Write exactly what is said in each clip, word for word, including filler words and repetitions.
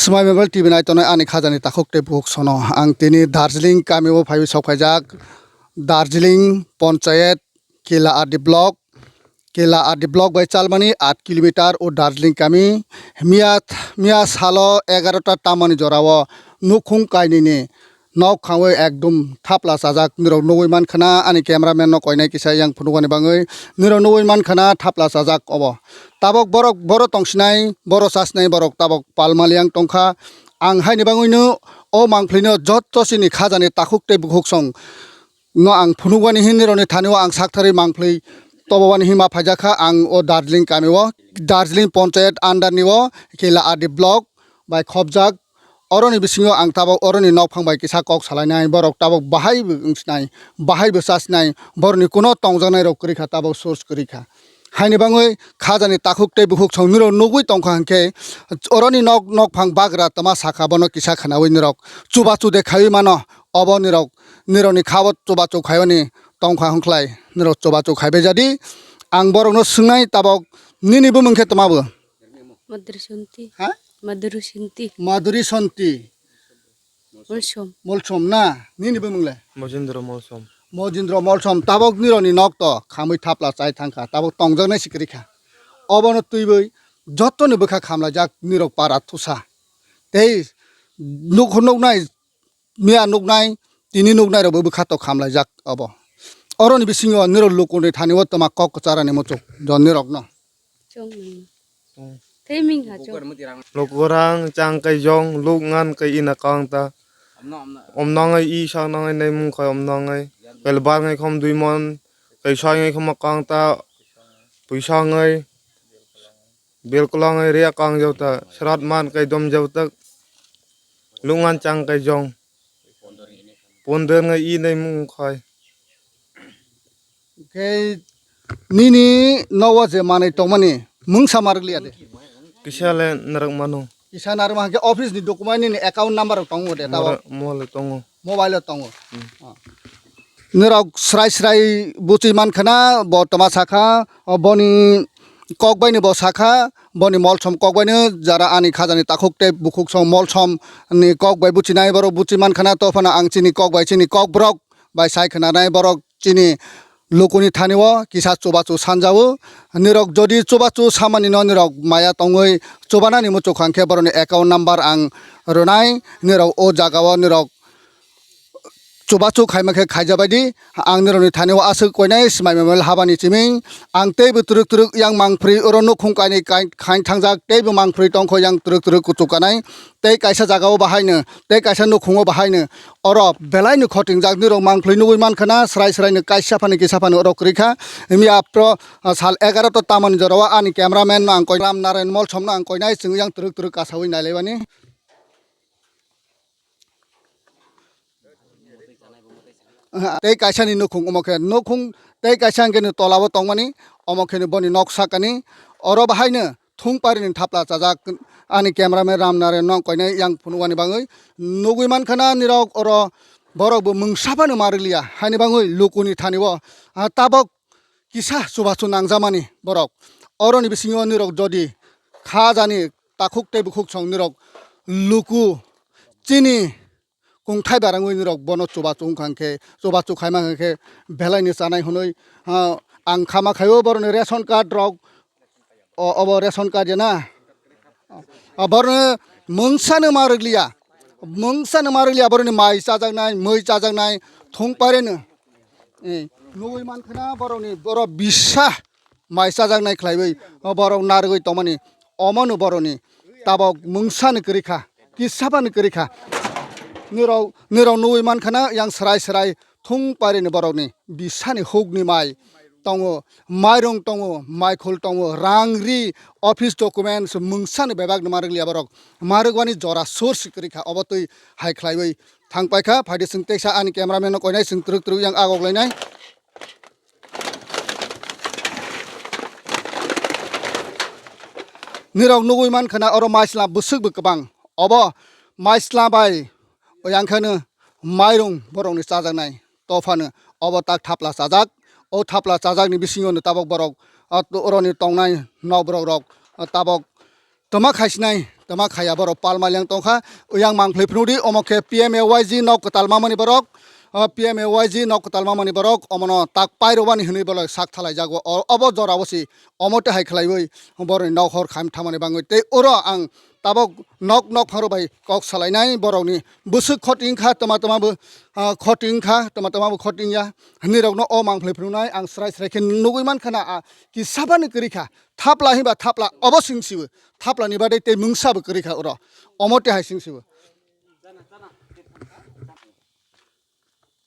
Swmai Mobile T V nai tongnai ani khajani takhuk tei bukhuk sono. Ang tini Darjeeling kamio phaiwi sok phaijak. Darjeeling Ponchayat, Kila R D Block. Kila R D Block bai chalmani aat kilometer o Darjeeling kami. Miya, miya salo egarota tamani jorao nukhung kainwini nok khangwi ekdum thapla chajak. Nirok nugwi mankha na, ani cameraman no koinai kisa yang phunukmani bagwi. Nirok nugwi mankha na thapla chajak obo. Tabok borok, boro tongsinai, boro chasnai borok tabok pal maliang tongkha. Ang haini bagwino o mangphlwino jotto chini khajani takhuk tei bukhuk song no ang phunukmani hin nirokni thani o ang saktharwi mangphlwi tobobani hima phaijakha. Ang o Darjeeling kamio, Darjeeling Ponchayat under ni o Kila R D Block bai khopjak. Oroni bisingo ang tabok oroni nokphang bai kisa kok salainai, borok tabok bahai bo wngsinai, bahai bo chasnai, boroni kuno tongjaknai rok kwrwi kha, tabok source kwrwi kha. Haini bagwi khajani takhuk tei bukhuk song nirok nugwi tongkha hinkhe, oroni nok, nokphang bagra tama sakha, bono kisa khwnawi nirok chubachu de khaiwi mano. Obo nirok, nirokni khabo chubachu khaimani tongkha hwnkhlai, nirok chubachu khaibai jadi. Ang borokno swngnai tabok, nini bumung khe tama bo? Madhuri Santi. Ha? Madhuri Santi. Madhuri Santi. Molsom. Molsom na? Nini bumung le? Mojindra Molsom. Mojindra Molsom. Tabok nirokni nok to khamwi thapla chai thangkha. Tabok tongjaknai si kwrwi kha. Obono twiwi jottoni bwkha khamlaijak nirok para thusa. Tei nuk-, nuknai, miya nuknai, tini nuknai rokbo bwkha to khamlaijak obo. Oroni bisingo nirok lukuni thani o twma kok kwcharani muchuk jon nirokno. Chong nang. Tei ming ha chong. Lukurang chang kai jong, luk ngan kai ina kang ta. Om nang ai i sang nang ai nai mung khai om nang ai. Kai bar ngai khom dui mon, kai sai ngai khom kang ta. Pui sang ai. Bel kolang ai ria kang jau ta. Srat man kai dom jau tak. Luk ngan chang kai jong. Ponder ngai i nai mung khai. Khe nini nogo je manwi tongmani mungsa ma rwkliya de? Kisa le narwk mano. Kisa narwk mankhe office ni document nini account number rok tongo de tabo? Mora-, mole tongo. Mobile o tongo. Hmm. Ah. Norok srai srai buchi mankha na, bo toma sakha, o boni kok bai ni bo sakha, boni molsom kok bai no jara ani khajani takhuk tei bukhuk song molsom ni kok bai buchinai borok buchi mankha na, to phano ang chini kok bai chini kok borok bai sai khwnanai borok chini lukuni thani o kisa chubachu sanjao. Nirok jodi chubachu samani no nirok maya tongwi chubanani muchuk kha khe borokni account number ang rwnai, nirok o jaga o nirok chubachu khaima khe khaijabai di. Ang nirokni thani o aswk koinai swmai mobile habani chiming. Ang teibo twrwk twrwk yang mangphrwi oro nukhung kainwi kai-, khain thangjak, teibo mangphrwi tongkho yang twrwk twrwk kuchuk kanai. Tei kaisa jaga o bahaino, tei kaisa nukhung o bahaino oro belai no khotingjak nirok mangphlwi nugwi mankha na, srai srai no kaisa phano kisa phano oro kwrwi kha. Himya pro, ah, sal egaroh ta tamoni jora o ani cameraman no ang koi Ram Narayan Molsom no ang koinai chwng yang twrwk twrwk kasawi nailaibani. Tei kaisa ni nukhung omo khe nukhung tei kaisa hwnkhe ni tola o tongmani omo khe ni boni nok sakani oro bahaino thung pari ni thapla chajak ani cameraman Ram Narayan no ang koinai yang phunukmani bagwi nugwi mankha na nirok oro borok bo mungsa phano ma rwliya haini bagwi lukuni thani o, ah, tabok kisa chubachu nangjakmani borok. Oroni bisingo nirok jodi khajani takhuk tei bukhuk song nirok luku chini kungthai barangwi nirok bono chubachu wngkha khe, chubachu khaima khe belaini chanai hwnwi, ah, ang khama khaio boroni ration card rok. O, obo ration card ya na? O, borokno mungsano ma rwkliya. Mungsano ma rwkliya, borokni mai chajaknai, mui chajaknai, thung pareno. Eh, nugwi mankha na borokni, borok bisa mai chajaknai khlaiwi, o borok narwgwi tongmani. Omono borokni tabok mungsano kwrwi kha, kisabano kwrwi kha. Nirok, nirok nugwi mankha na yang srai srai thung pareni borokni bisani hukni mai tongo, mairung tongo, maikhul tongo, rang ri, office documents, mungsani bebak no ma rwkliya borok. Ma rwkmani jora sur si kwrwi kha, obo twi hai khlaiwi thang paikha. Phaidi chwng teisa ani cameraman no koinai chwng twrwk twrwk yang agok lainai. Nirok nugwi mankha na oro maisla bwswk bo kwbang. Obo maisla bai oyang khe no mairung borokni chajaknai. To phano obo tak thapla chajak. O thapla chajakni bisingo no tabok borok, ah, oroni tongnai nokborok rok, ah, tabok twma khaisinai. Tama khaya borok palma liang tongkha. Yang mangphlwi phunukdi omo khe P M A Y G nok kwtal mamani borok. O P M A Y G nok kwtal mamani borok omono tak pairobani hwnwi bolai sak thalaijago. O-, obo jorao si omo tei hai khlaiwi borokni nok hor khaim thangmani bangwi. Tei oro ang tabok nok nok pharo bai kok salainai borokni bwswk khoti wngkha tama tama bo, ah, khoti wngkha tama tama bo khoti wngya. Nirokno o mangphlwi phunuknai ang srai srai khe nugwi mankha na, ah, kisabani kwrwi kha. Thapla hinba thapla obo singsibo. Thaplani badai tei mungsa bo kwrwi kha oro. Omo tei hai singsibo.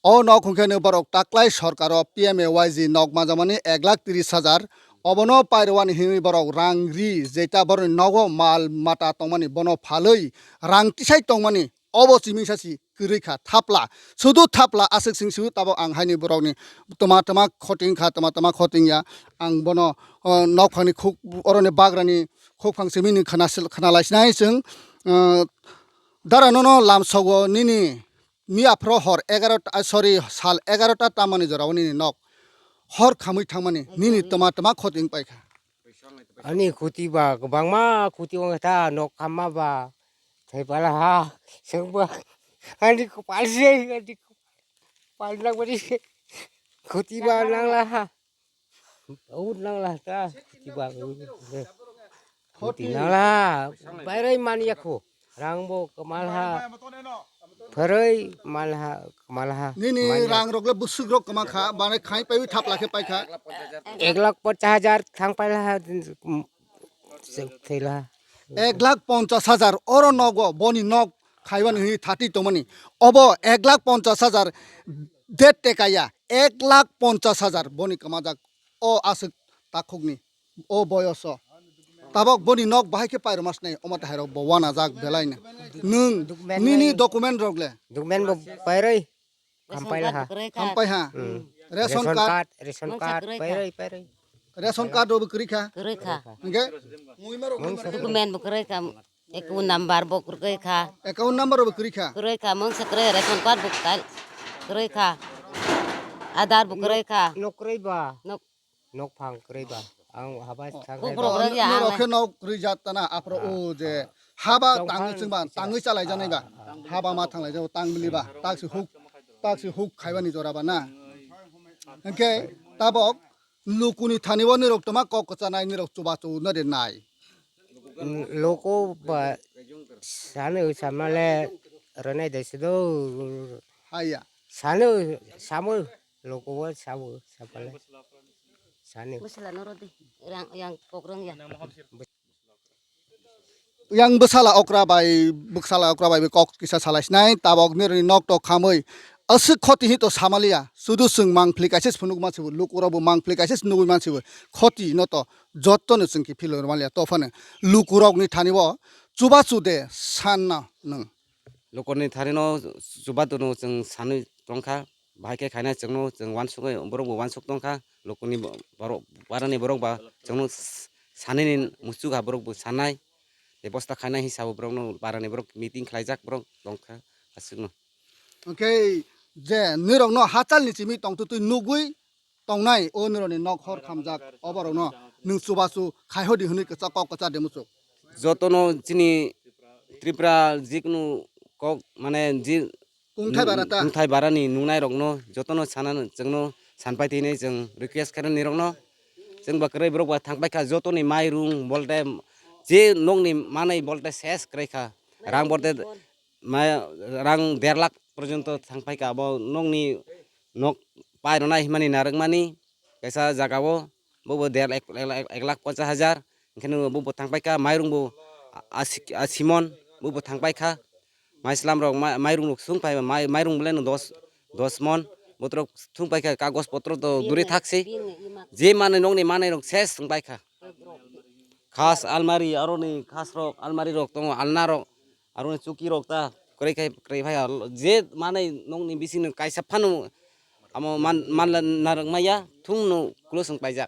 O nok hwnkhe no borok taklai sorkaro P M A Y G nok majamani ek lakh tris hajar. Obono pairwani hinwi borok rang ri jeta borokni nogo mal mata tongmani bono phalwi rang tisai tongmani obo chimingsa si kwrwi kha thapla. Sudu thapla aswk sing sibu tabok ang haini borokni tama tama khoting kha tama tama khoting ya. Ang bono, o, nokphangni khuk oroni bagrani khukphang simi ni khana sil-, khana laisinai chwng, o, dara nono lamsogo nini miya phro hor egarota, ah, sorry, sal egarota tamani jorao nini nok hor khamwi thangmani nini tama tama khoting paikha. Ani khuti ba kwbangma khuti wng kha ta nok khamma ba thai pala ha sengba ani kwpal se ani kwpal nang bari se khuti ba nang la ha ut nang la ta khuti ba khuti nang la bairai man ya khu rang bo kwmal ha. Pharwi malha, malha. Nini manya. Rang rok le bwswk rok kwma kha, bana khai paiwi thapla khe paikha. Ek lakh ponchas hajar thang pailaha, mm, thwilaha. Ek lakh ponchas hajar oro nogo, boni nok khaibani hwnwi thati tongmani. Obo ek lakh ponchas hajar det teka ya, ek lakh ponchas hajar boni kwmajak. O aswk takhukni, o boyoso. Tabok boni nok bahai khe pairwma swnai, omo tahairok bo wanajak belaino. Nwng document nini nai. Document rok le? Document bo pairwi. Ration card bo kwrwi kha. Khampai ha. Khampai ha. Hmm. Ration card. Ration card, ration card, pairwi, pairwi. Ration card rok bo kwrwi kha. Kwrwi kha. Hingke? Document bo kwrwi kha. Account number bo kwrwi kha. Account number rok bo kwrwi kha. Kwrwi kha, mungsa kwrwi, ration card bo kwrwi kha. Aadhaar bo kwrwi kha. Nok kwrwi ba? Nok. Nok phang kwrwi ba? Ang habai thang. Kok rok rang ya, norok khe nok kwrwi jat tana, aphro o je haba tangwi chwngba, tangwi chalai janai ba? Haba ma thanglai jao, tang bili ba? Taksi huk, taksi huk khaibani jora ba na? Hingke tabok lukuni thani o nirok toma kok kwchanai nirok chubachu no de nai. Loko ba sanu samale rwnai de sido. Haya. Sanu samu loko o samu samale. Sanu. Bwsala no rodi. Rang yang kok rang ya. Yang bwsala okra bai, bwsala okra bai kok kisa salai sinai, tabok nironi nok tok khamwi aswk khoti hi to samaliya, sudu chwng mangpli kaisa se phunuk mansibo, lukurok bo mangpli kaisa se nugui mansibo, khoti no to jotto no chwng kiphilwi maliya, to phano lukurok ni thani o chubachu de sanna nwng. Lukurok ni thani no chubachu no chwng sanwi tongkha. Bahai khe khainai chwngno chwng uansukwi borok bo uansuk tongkha, lukuni bo-, borok barani borok ba chwngno s-, sanini muchuk ha borok bo sanai, bebosta khainai hisabo borokno barani borok meeting khlaijak borok tongkha aswkno. Hwnkhe je nirokno hachalni simi tongtwtwi nugwi tongnai o nirokni nok hor khamjak oborokno nwng chubachu khaihodi hwnwi kwchak kok kwchar de muchuk. Jotono chini Tripura jikunu kok mane ji Kungthai bara ta? Kungthai barani nungnairokno jotono sanano, chwngno sanpai tini chwng request khainani rokno. Chwng ba kwrwi borok ba thangpai kha jotoni mairung bolte je nokni manwi bolte ses kwrwi kha. Rang bolte ma-, rang der lakh porjonto thangpai kha abo nokni nok pairwnai himani narwkmani kaisa jagao. Bo bo der ek, ek, ek lakh ponchas hajar. Hingke no bo bo thangpai kha, mairung bo a-, asi, asi mon, bo bo thangpai kha. Mai slam rok, ma-, mairung rok sung pai, mai, mairung bole no dos, dos mon. Botrok thung pai kha, kagos potro to duri thak si. Je mane nokni manai rok ses thung pai kha. Khas almari, aroni khas rok, almari rok tongo, alna rok. Aro ni chuki rok ta kwrwi khai kwrwi phai ya, je manwi nokni bisingni kaisa phano amo man, manla narwk maya thung no close wng paijak.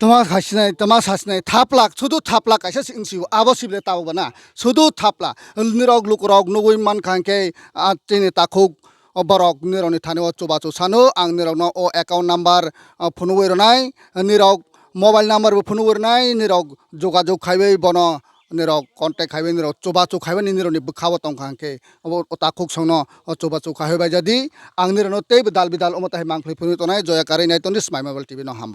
Tama khasinai, tama sasinai, thaplak, sudu thaplak kaisa si wng sio, abo sibile tabuk bana, sudu thapla, nirok lukurok nugui mankha hwnkhe, ah, chini takhuk, o borok nirokni thani o chubachu sano, ang nirokno o account number, ah, phunugui rwnai, nirok mobile number bo phunugui rwnai, nirok jogajog khaiwi bono, nirok contact khaiwi nirok chubachu khaiwi nirokni bwkhao tongkha hwnkhe obo takhuk songno o chubachu khaiwi baijadi. Ang nirokno teibo dal bidal omo tahai mangphlwi phunwi tongnai, joya karwi nai tongdi Smile Mobile T V no hambai.